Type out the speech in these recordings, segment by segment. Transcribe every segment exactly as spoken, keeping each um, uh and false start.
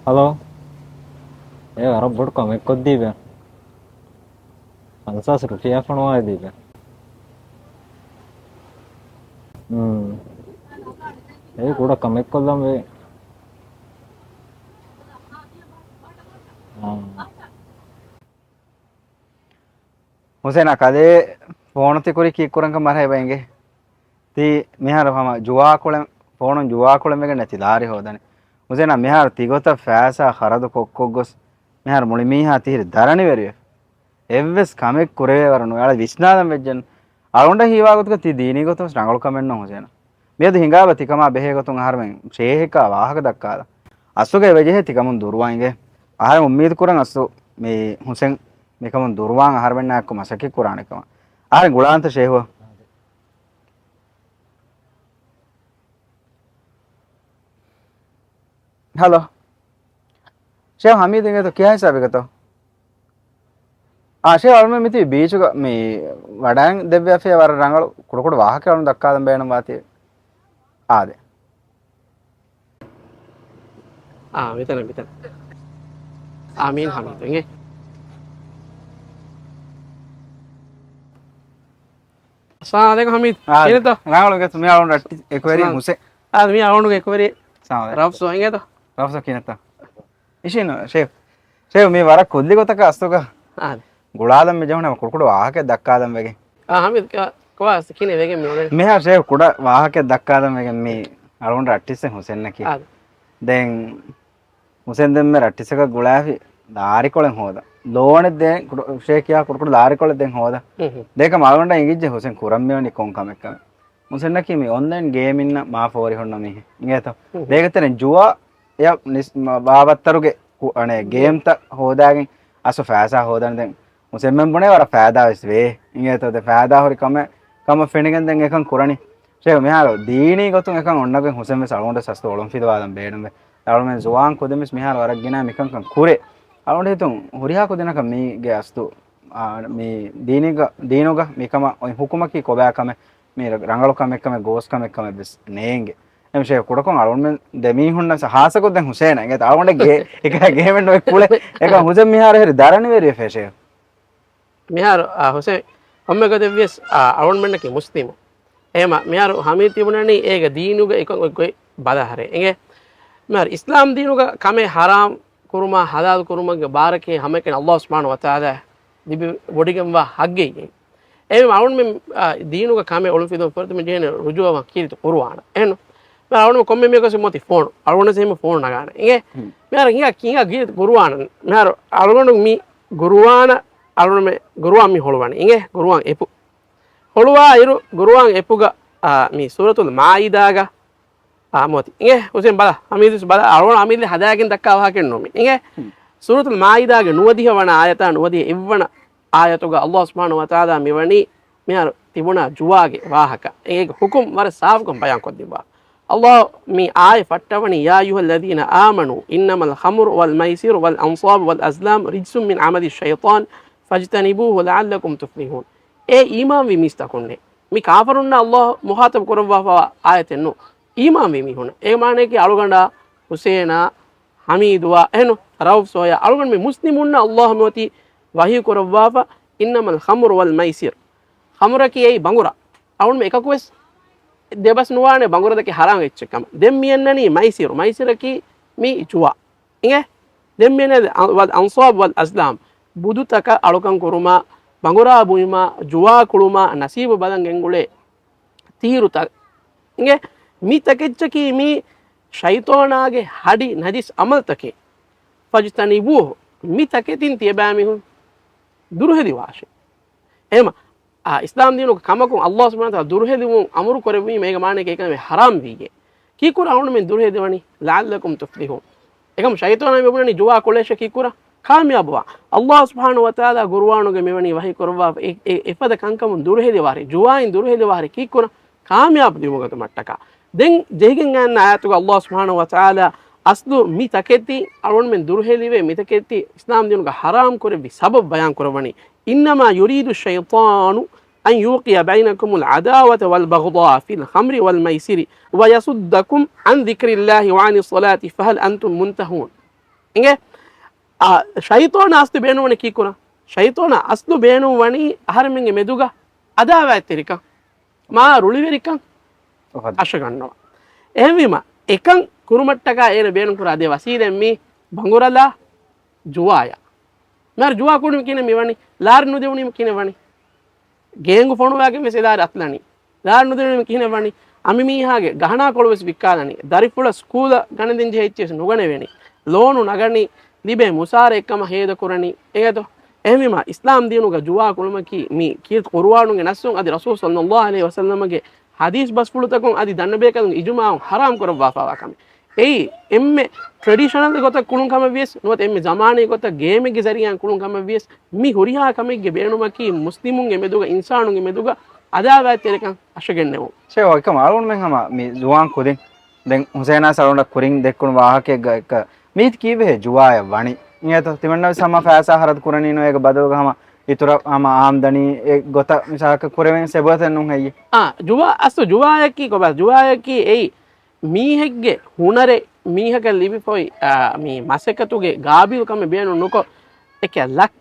ހަލޯ. އޭ ވަރަށް ބޮޑު ކަމެއް ކޮށްދީބެ. ފަންސާސް ރުފިޔާ ފޮނުވާދީބެ. އޭ ކުޑަ ކަމެއް ކޮށްލަން ވޭ. އާ. ހުސޭނާ ކަލޭ ފޯނު ތިކުރީ ކީއްކުރަންކަން މަރަހަބަ އިނގޭ. ތީ މިހާރު ހަމަ ޖުވާކުޅެން، ފޯނުން ޖުވާކުޅެން ވެގެން ނެތި ލާރި ހޯދަނީ. ހުސޭނާ މިހާރު ތިގޮތަށް ފައިސާ ޚަރަދު ކޮށްކޮށް ގޮސް، މިހާރު މުޅި މީހާ ތިހިރި ދަރަނިވެރިވެފަ. އެއްވެސް ކަމެއް ކުރެވޭ ވަރު ނުވޭ. އަޅަ ވިސްނާލަން ވެއްޖެން. އަޅުގަނޑަށް ހީވާ ގޮތުގަ ތި ދީނީ ގޮތުން ރަނގަޅު ކަމެއް ނޫން ހުސޭނާ. މިއަދު ހިނގާބަ ތިކަމާ ބެހޭ ގޮތުން އަހަރުމެން ޝޭހެއްކާ ވާހަކަ ދައްކާލަން. އަސްލުގަ އެވެޖެހޭ ތިކަމުން ދުރުވާ އިނގޭ. އަހަރެން އުއްމީދު ކުރަން އަސްލު މި ހުސެން މިކަމުން ދުރުވާން އަހަރުމެންނާއެކު މަސައްކަތް ކުރާނެ ކަމަށް. އަހަރެން ގުޅާންތަ ޝޭހުއަށް؟ ހަލޯ. ޝޭހު ހަމީދު އިނގޭތޯ ކިހާ ހިސާބެއްގަތޯ؟ އާ، ޝޭހު އަޅުމެން މިތިބީ ބީޗުގަ މި ވަޑައިން ދެއްވިޔާފިޔާ ވަރަށް ރަނގަޅު ކުޑަކުޑަ ވާހަކަ އަޅުން ދައްކާލަން ބޭނުންވާތީ. އާދެ. އާ، މިތަނަށް، މިތަނަށް. އާ، މީން ހަމީދު އިނގޭ. އައްސަލާމު އަލައިކުމް ހަމީދު. އާ، ކިހިނެއްތޯ؟ ރަނގަޅު ގެތު މި އަޅުން ރައްޓި އެކުވެރި ސަލާމް. ހުސެ. އާ، މި އަޅުންގެ އެކުވެރި ސަލާމް އަލައިކުމް. ރައުފް ސޯ އިނގޭތޯ؟ ރައުފް ސޯ ކިހިނެއްތޯ؟ އިށީނު، ޝޭހް. ޝޭހް، މީ ވަރަށް ކުއްލި ގޮތަކަށް އަސްލުގަ އާ. ގުޅާލަން މި ޖެހުނަމަ ކުޑަކުޑަ ވާހަކައެއް ދައްކާލަން ވެގެން. އާ، ހަމީދު، ކަ-، ކޮބާ ކިހިނެއް ވެގެން މި އުޅެނީ؟ މިހާ ޝޭހް ކުޑަ ވާހަކައެއް ދައްކާލަން ވެގެން މީ އަޅުގަނޑު ރައްޓިއްސެއް ހުސެންއަކީ. އާ. ދެން ހުސެން ދެންމެ ރައްޓިއްސަކަށް ގުޅާފި ލާރިކޮޅެއް ހޯދަން. ލޯނެއް ދޭން، ކުޑަ-، ޝޭހް ކިޔާ ކުޑަކުޑަ ލާރިކޮޅެއް ދޭން ހޯދަން. ހުން ހުން. ދޭކަމަ އަޅުގަނޑަށް އެނގިއްޖެ ހުސެން ކުރަން މިވަނީ ކޮން ކަމެއްކަމެއް. ހުސެންއަކީ މި އޮންލައިން ގޭމިންނަށް މާ ފޯރި ހުންނަ މީހެއް. އިނގޭތޯ؟ ހުން ހުން. ދޭގެ ތެރެއިން ޖުވާ އެއަށް ނިސް-، މަ-، ބާވައްތަރުގެ ކު-، އަނެއް ގޭމްތައް ހޯދާގެން އަސްލު ފައިސާ ހޯދަން ދެން ހުސެންމެން ބުނޭ ވަރަށް ފައިދާވެސް ވޭ. އިނގޭތޯ ދެ ފައިދާ ހުރި ކަމެއް، ކަމަށް ފެނިގެން ދެން އެކަން ކުރަނީ. ޝޭހް މިހާރު ދީނީ ގޮތުން އެކަން އޮންނަގެން ހުސެން ވެސް އަޅުގަނޑު ސަސްތު އޮޅުން ފިލުވާލަން ބޭނުންވެ. އަޅުމެން ޒުވާން ކުދިން ވެސް މިހާރު ވަރަށް ގިނަ މިކަންކަން ކުރޭ. އަޅުގަނޑު ހިތުން ހުރިހާ ކުދިންނަކަށް މީގެ އަސްލު، އާ، މި ދީނީގަ، ދީނުގަ މިކަމަށް އޮތް ހުކުމަކީ ކޮބާ ކަމެއް، މި ރަ-، ރަނގަޅު ކަމެއް ކަމެއް ގޯސް ކަމެއް ކަމެއް ވެސް ނޭނގެ. އެމް ޝޭހް ކުޑަކޮށް އަޅުގަނޑުމެން ދެމީހުންނަށް ހާއްސަކޮށް ދެން ހުސޭނަށް އެނގޭތަ އަޅުގަނޑެއް ގޭ-، އެކަ ގޭމެއް ނުވެ ކުޅެ. އެކަ ހުސެން މިހާރު ހެރި ދަރަނިވެރިވެފޭ ޝޭހް. މިހާރު، އާ، ހުސެން ކޮންމެ ގޮތެއްވިޔަސް، އާ، އަޅުގަނޑުމެންނަކީ މުސްލިމު. އެހެމަ މިހާރު ހަމީދު ތިބުނަނީ އޭގެ ދީނުގަ އެކަން އޮތް ގޮތް ބަލާހަރޭ. އިނގޭ؟ މިހާރު އިސްލާމް ދީނުގަ ކަމެއް ހަރާމް ކުރުމާ ހަލާލު ކުރުމަށްގެ ބާރަކީ ހަމައެކަނި އައްލާހު ސުބްޙާނަހު ވަތަޢާލާ ލިބި ވޮޑިގެންވާ ހައްގެއް. އެހެންވެ އަޅުގަނޑުމެން، އާ، ދީނުގަ ކަމެއް އޮޅުންފިލުވުން ފުރަތަމަ ޖެހޭނެ ރުޖޫޢަވާން ކީރިތި ޤުރުއާނަށް. އެހެން މި އަޅުގަނޑު ކޮންމެ މީހަކަސް މޮތި ފޯނު. އަޅުގަނޑަށް އެހެން ފޯނު ނަގާނެ. އިނގޭ؟ ހުން. މިހާރު ހިނގާ، ހިނގާ ގި ޤުރުއާނަށް. މިހާރު އަޅުގަނޑު މި ޤުރުއާނަށް އަޅުގަނޑު މި ޤުރުއާން މި ހޮޅުވަނީ. އިނގޭ؟ ޤުރުއާން އެޕު. ހޮޅުވާ އިރު ޤުރުއާން އެޕުގަ، އާ، މި ސޫރަތުލް މާއިދާގަ، އާ، މޮތި. އިނގޭ؟ ހުސެން ބަލަ. ހަމީދު ވެސް ބަލަ. އަޅުގަނޑު ހަމީދު ހަދާގެން ދައްކާ ވާހަކައެއް ނޫން މި. އިނގޭ؟ ހުން. ސޫރަތުލް މާއިދާގެ ނުވަދިހަ ވަނަ އާޔަތާ ނުވަދިހަ އެއްވަނަ އާޔަތުގަ އައްލާހު ސުބްޙާނަހު ވަތަޢާލާ މިވަނީ މިހާރު ތިބުނާ ޖުވާގެ ވާހަކަ. އޭގެ ޙުކުމް ވަރަށް ސާފުކޮށް ބަޔާން ކޮށްދިންވާ. އައްލާހު މި އާޔަތް ފައްޓަވަނީ، "يا أيها الذين آمنوا إنما الخمر والميسر والأنصاب والأزلام رجس من عمل الشيطان فاجتنبوه لعلكم تفلحون." އޭ އީމާންވި މީސްތަކުންނޭ. މި ކާފަރުންނާ އައްލާހު މުޚާޠަބު ކުރައްވާފަވާ އާޔަތެއް ނޫން. އީމާންވި މީހުން. އޭ މާނަޔަކީ އަޅުގަނޑާ، ހުސޭނާ، ހަމީދުއާ، އެހެން ރައުފް ސޯޔާ، އަޅުގަނޑު މި މުސްލިމުންނަށް އައްލާހު މިއޮތީ ވަޙީ ކުރައްވާފަ، "إنما الخمر والميسر." ޚަމުރަކީ އެއީ ބަނގުރާ. އަޅުން މި އެކަކުވެސް ދެބަސް ނުވާނެ ބަނގުރާ ދެކެ ހަރާމް އެއްޗެއް ކަމަށް. ދެން މި އަންނަނީ މައިސިރު. މައިސިރަކީ މި ޖުވާ. އިނގޭ؟ ދެން މި އަންނަނީ، "والأنصاب والأزلام." ބުދުތަކަށް އަޅުކަން ކުރުމާ، ބަނގުރާ ބުއިމާ، ޖުވާ ކުޅުމާ، ނަސީބު ބަލަން ގެންގުޅޭ ތީރުތައް. އިނގޭ؟ މި ތަކެއްޗަކީ މީ ޝައިޠާނާގެ ހަޑި ނަޖިސް ޢަމަލުތަކެއް. فاجتنبوه. މި ތަކެތިން ތިޔަބައިމީހުން ދުރުހެލިވާށޭ. އެހެމަ، އާ، އިސްލާމް ދީނުގެ ކަމަކުން އައްލާހު ސުބްޙާނަހު ވަތަޢާލާ ދުރުހެލިވުން އަމުރު ކުރެއްވީމަ އޭގެ މާނައަކީ އެކަން ހަރާމް ވީގެ. ކީކުރާ އަޅުގަނޑުމެން ދުރުހެލިވަނީ؟ لعلكم تفلحون. އެކަމަ ޝައިޠާނާ މި ބުނަނީ ޖުވާ ކުޅޭށޭ ކީކުރާ؟ ކާމިޔާބު ވާން. އައްލާހު ސުބްޙާނަހު ވަތަޢާލާ ޤުރުއާނުގަ މިވަނީ ވަޙީ ކުރައްވާފަ އެ، އެ، އެފަދަ ކަންކަމުން ދުރުހެލިވާށޭ، ޖުވާއިން ދުރުހެލިވާށޭ ކީކުރާ؟ ކާމިޔާބު ވީމުގެ މައްޓަކާ. ދެން ޖެހިގެން އައި އާޔަތުގަ އައްލާހު ސުބްޙާނަހު ވަތަޢާލާ އަސްލު މި ތަކެތި އަޅުގަނޑުމެން ދުރުހެލިވޭ، މި ތަކެތި އިސްލާމް ދީނުގަ ހަރާމް ކުރެއްވި ސަބަބު ބަޔާން ކުރައްވަނީ، "إنما يريد الشيطان أن يوقع بينكم العداوة والبغضاء في الخمر والميسر ويصدكم عن ذكر الله وعن الصلاة فهل أنتم منتهون. އިނގޭ، އާ، ޝައިޠާނާ އަސްލު ބޭނުންވަނީ ކީކުރަން؟ ޝައިޠާނާ އަސްލު ބޭނުންވަނީ އަހަރެމެންގެ މެދުގަ އަދާވާތްތެރިކަން، މާ ރުޅިވެރިކަން އުފައްދަ. އަށަގަންނަވާ. އެހެންވީމަ، އެކަން ކުރުމަށްޓަކާ އޭނަ ބޭނުންކުރާ ދެ ވަސީލަތް މީ ބަނގުރަލާ، ޖުވާޔާ. މިހާރު ޖުވާ ކުޅުނީމަ ކިހިނެއް ވަނީ؟ ލާރި ނުދެވުނީމަ ކިހިނެއް ވަނީ؟ ގޭންގު ފޮނުވާގެން ވެސް އެ ލާރި އަތުލަނީ. ލާރި ނުދެވުނީމަ ކިހިނެއް ވަނީ؟ އަނބިމީހާގެ ގަހަނާކޮޅު ވެސް ވިއްކާލަނީ. ދަރިފުޅަށް ސްކޫލަށް ގަނެދިން ޖެހޭ އެއްޗެއް ވެސް ނުގަނެވޭނީ. ލޯނު ނަގަނީ. ލިބޭ މުސާރަ އެއްކަމަށް ހޭދަކުރަނީ. އެނގޭތޯ؟ އެހެންވީމަ، އިސްލާމް ދީނުގަ ޖުވާ ކުޅުމަކީ މީ ކީރިތި ޤުރުއާނުގެ ނައްސުން އަދި ރަސޫލު ޞައްލައްލާހު ޢަލައިހި ވަސައްލަމަގެ ޙަދީޘް ބަސްފުޅުތަކުން އަދި ދަންނަބޭކަލުން އިޖުމާޢުން ޙަރާމް ކުރައްވާފައިވާ ކަމެއް. އެއީ، އެންމެ ޓްރެޑިޝަނަލް ގޮތަށް ކުޅުން ކަމެއް ވިޔަސް، ނުވަތަ އެންމެ ޒަމާނީ ގޮތަށް ގޭމެއްގެ ޒަރީއާއިން ކުޅުން ކަމެއް ވިޔަސް، މި ހުރިހާ ކަމެއްގެ ބޭނުމަކީ މުސްލިމުންގެ މެދުގަ، އިންސާނުންގެ މެދުގަ އަދާވާތްތެރިކަން އަށަގެންނެވުން. ޝޭޚް، އެކަމަށް އަޅުގަނޑުމެން ހަމަ މި ޒުވާން ކުދިން ދެން ހުސެނާ ސަޅުނޑަށް ކުރިން ދެއްކުނު ވާހަކައެއްގަ އެއްކަ، މީތި ކީއްވެހޭ ޖުވާއަށް ވަނީ؟ އިނގޭތޯ؟ ތިމަންނަ ވެސް ހަމަ ފައިސާ ހަރަދު ކުރަނީނު އޭގެ ބަދަލުގަ ހަމަ އިތުރަށް ހަމަ އާމްދަނީ އެ ގޮތަށް މިސާލަކަށް ކުރެވެން ސެބުވަތެއް ނޫން ހެއްޔޭ؟ އާ، ޖުވާ، އަސްލު ޖުވާއަކީ ކޮބާ؟ ޖުވާއަކީ އެއީ މީހެއްގެ ހުނަރެއް މީހަކަށް ލިބިފައި، އާ، މި މަސައްކަތުގެ ގާބިލްކަމެއް ބޭނުން ނުކޮށް، އެކެއް ލަކް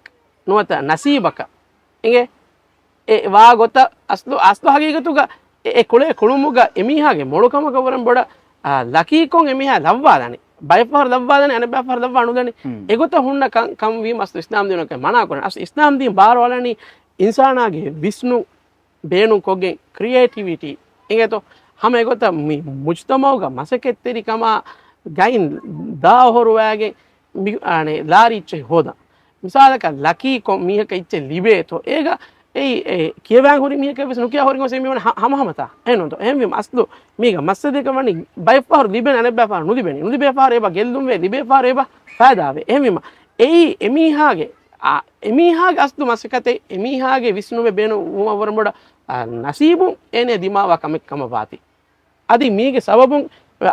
ނުވަތަ ނަސީބަކަށް އިނގޭ، އެ ވާ ގޮތަށް އަސްލު، އަސްލު ހަގީގަތުގަ އެ، އެ ކުޅޭ ކުޅުމުގަ އެމީހާގެ މޮޅުކަމަކަށް ވުރެން ބޮޑަށް، އާ، ލަކީކޮށް އެމީހާ ލައްވާލަނީ. ބައެއްފަހަރު ލައްވާލަނީ، އަނެއްބައިފަހަރު ލައްވާ ނުލަނީ. ހުން. އެގޮތަށް ހުންނަ ކަން، ކަން ވީމަ އަސްލު އިސްލާމް ދީނުގަ މަނާ ކުރަނީ. އަސްލު އިސްލާމް ދީން ބާރުއަޅަނީ އިންސާނާގެ ވިސްނުން ބޭނުންކޮށްގެން ކްރިއޭޓިވިޓީ އިނގޭތޯ؟ ހަމަ އެގޮތަށް މި މުޖްތަމަޢުގަ މަސައްކަތްތެރިކަމާ ގައިން ދާ އޮހޮރުވާގެން މި، އާނެ، ލާރި އެއްޗެހި ހޯދަން. މިސާލަކަށް ލަކީކޮށް މީހަކަށް އެއްޗެއް ލިބޭތޯ؟ އޭގަ އެއީ، އެ، ކިޔަވާން ހުރި މީހަކަށް ވެސް ނުކިޔާ ހުރި ގޮސް މިވަނީ ހަ-، ހަމަހަމަތާ. އެހެންނޫންތޯ؟ އެހެންވީމަ އަސްލު މީގަ މައްސަލައަކަށް ވަނީ ބައެއްފަހަރު ލިބެން އަނެއްބައިފަހަރު ނުލިބެނީ. ނުލިބޭފަހަރު އެބަ ގެއްލުންވޭ، ލިބޭފަހަރު އެބަ ފައިދާވޭ. އެހެންވީމަ އެއީ އެމީހާގެ، އާ، އެމީހާގެ އަސްލު މަސައްކަތެއް، އެމީހާގެ ވިސްނުމެއް ބޭނުން ވުމަށް ވުރެން ބޮޑަށް، އާ، ނަސީބުން އޭނަ ދިމާވާ ކަމެއް ކަމަށް ވާތީ. އަދި މީގެ ސަބަބުން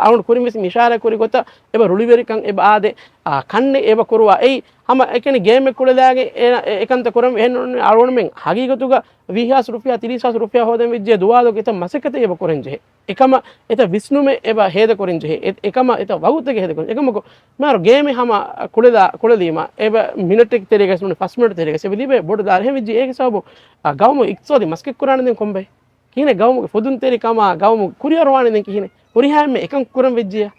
އަޅުގަނޑު ކުރިން ވެސް މި އިޝާރާތް ކުރި ގޮތަށް އެބަ ރުޅިވެރިކަން އެބަ އާދޭ، އާ، ކަންނެއް އެބަ ކުރުވާ. އެއީ ހަމަ އެކަނި ގޭމެއް ކުޅެލާގެން އެ، އެ، އެކަންތައް ކުރަން އެހެން ނޫން. އަޅުގަނޑުމެން ހަގީގަތުގަ ވީހާސް ރުފިޔާ، ތިރީސް ހާސް ރުފިޔާ ހޯދަން ވެއްޖެ ދުވާލުގެ އެތައް މަސައްކަތެއް އެބަ ކުރަން ޖެހޭ. އެކަމަށް އެތައް ވިސްނުމެއް އެބަ ހޭދަކުރަން ޖެހޭ. އެ، އެކަމަށް އެތައް ވަގުތެއް ހޭދަކުރަން. އެކަމަކު މިހާރު ގޭމެއް ހަމަ ކުޅެލާ، ކުޅެލީމަ އެބަ މިނެޓެއް ތެރޭގަސް ނޫނީ ފަސް މިނެޓް ތެރޭގަސް އެބަ ލިބޭ ބޮޑު ދާރި. އެހެން ވެއްޖެ އޭގެ ސަބަބުން، އާ، ގައުމު އިޤްތިޞާދީ މަސައްކަތް ކުރާނެ ދެން ކޮންބައި؟ ކިހިނެއް ގައުމުގެ ފުދުންތެރިކަމާ، ގައުމު ކުރިއަރުވާނެ ދެން ކިހިނެއް؟ ހުރިހާ އެންމެ އެކަން ކުރަން ވެއްޖެޔާ.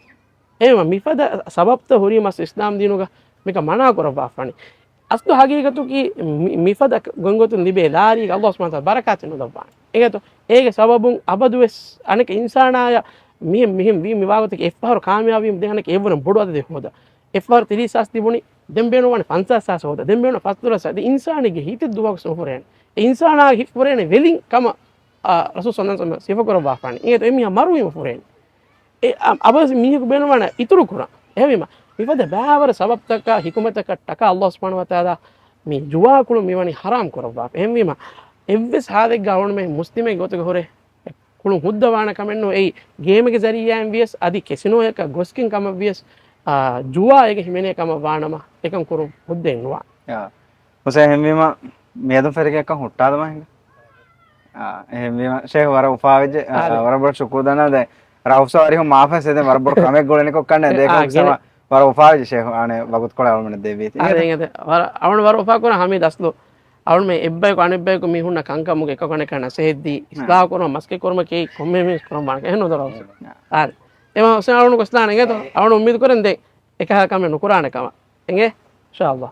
އެހެންވީމަ މިފަދަ ސަބަބްތައް ހުރީމަ އަސްލު އިސްލާމް ދީނުގަ މިކަން މަނާ ކުރައްވާފާނެ. އަސްލު ހަގީގަތަކީ މި، މިފަދަ ގޮންގޮތުން ލިބޭ ލާރީގަ ﷲ ސުބްޙާނަހޫ ވަތަޢާލާ ބަރަކާތެއް ނުލައްވާނެ. އެނގޭތޯ؟ އޭގެ ސަބަބުން އަބަދުވެސް އަނެކަ އިންސާނާޔަށް މިހެން، މިހެން ވީ މިވާގޮތަކީ އެއްފަހަރު ކާމިޔާބުވީމަ ދެން އަނެކަ އެއްވަރަށް ބޮޑު އަދަދެއް ހޯދާ. އެއްފަހަރު ތިރީސް ހާސް ތިބުނީ، ދެން ބޭނުންވާނެ ފަންސާސް ހާސް ހޯދާ. ދެން ބޭނުން ފަސްދޮޅަސް ހާސް. އިންސާނެއްގެ ހިތެއް ދުވަހަކު ނުފުރޭނެ. އެ އިންސާނާގެ ހިތް ފުރޭނެ ވެލިން ކަމަށް، އާ، ރަސޫލު ޞައްލަﷲު ޢަލައިހި ވަސައްލަމަ ސިފަކުރައްވާފާނެ. އެހެންވީމަ މަރުވީމަ ފުރޭނެ. އެ، އަ، އަބަދު މީހަކު ބޭނުންވާނެ އިތުރު ކުރަން. އެހެންވީމަ މިފަދަ ބައިވަރު ސަބަބްތަކާ ހިކުމަތަކަށް ޓަކާ ﷲ ސުބްޙާނަހޫ ވަތަޢާލާ މި ޖުވާ ކުޅުން މިވަނީ ޙަރާމް ކުރައްވާފަ. އެހެންވީމަ އެއްވެސް ޙާލެއްގަ އަޅުގަނޑުމެން މުސްލިމެއް ގޮތުގަ ހުރެ ކުޅުން ހުއްދަވާނެ ކަމެއް ނޫން. އެއީ ގޭމެއްގެ ޒަރީއާއިން ވިޔަސް އަދި ކެސިނޯއަކަށް ގޮސްގެން ކަމަށް ވިޔަސް، އާ، ޖުވާ އޭގަ ހިމެނޭ ކަމަށް ވާނަމަ އެކަން ކުރުން ހުއްދައެއް ނުވާނެ. އާ. ހުސެން، އެހެންވީމަ މިއަދު ފެރިގެ އެކަން ހުއްޓާލަމާ ހިނގާ. އާ، އެހެންވީމަ ޝޭޚް ވަރަށް އުފާވެއްޖެ. އާ، އާ، ވަރަށް ބޮޑަށް ޝުކުރު ދަންނަވަން. ދެން ރައޫފް ސާރު އަރިހުން މާފަސް ދެން ވަރަށް ބޮޑު ކަމެއް ގުޅެނިކޮށް ކަންނޭ. ދޭކަ އާ، ހުސެން ގެނެ. ވަރަށް އުފާވެއްޖެ ޝޭޚް އާނެ ވަގުތުކޮޅެއް އަޅުމެންނަށް ދެއްވީތީ. އާ، ދެން އަދި ވަރަށް، އަޅުން ވަރަށް އުފާކުރާ ހަމީދު އަސްލު. އަޅުމެން އެއްބަޔަކު އަނެއްބަޔަކު މި ހުންނަ ކަންކަމުގެ އެކަކު އަނެކަކަށް ނަސޭހަތް ދީ، އިސްލާހު ކުރުމަށް މަސައްކަތް ކުރުމަކީ ކޮންމެ މީހަކު ކުރަން ވާނެ ކަމެއް ނޫން ރައޫފް. އާ. އާދެ. އެމަ ހުސެން އަޅުން ގޮސްލާނެ އިނގޭތޯ؟ އަޅުން އުއްމީދު ކުރަން ދެން އެކަހަލަ ކަމެއް ނުކުރާނެ ކަމަށް. އިނގޭ؟ އިންޝާﷲ.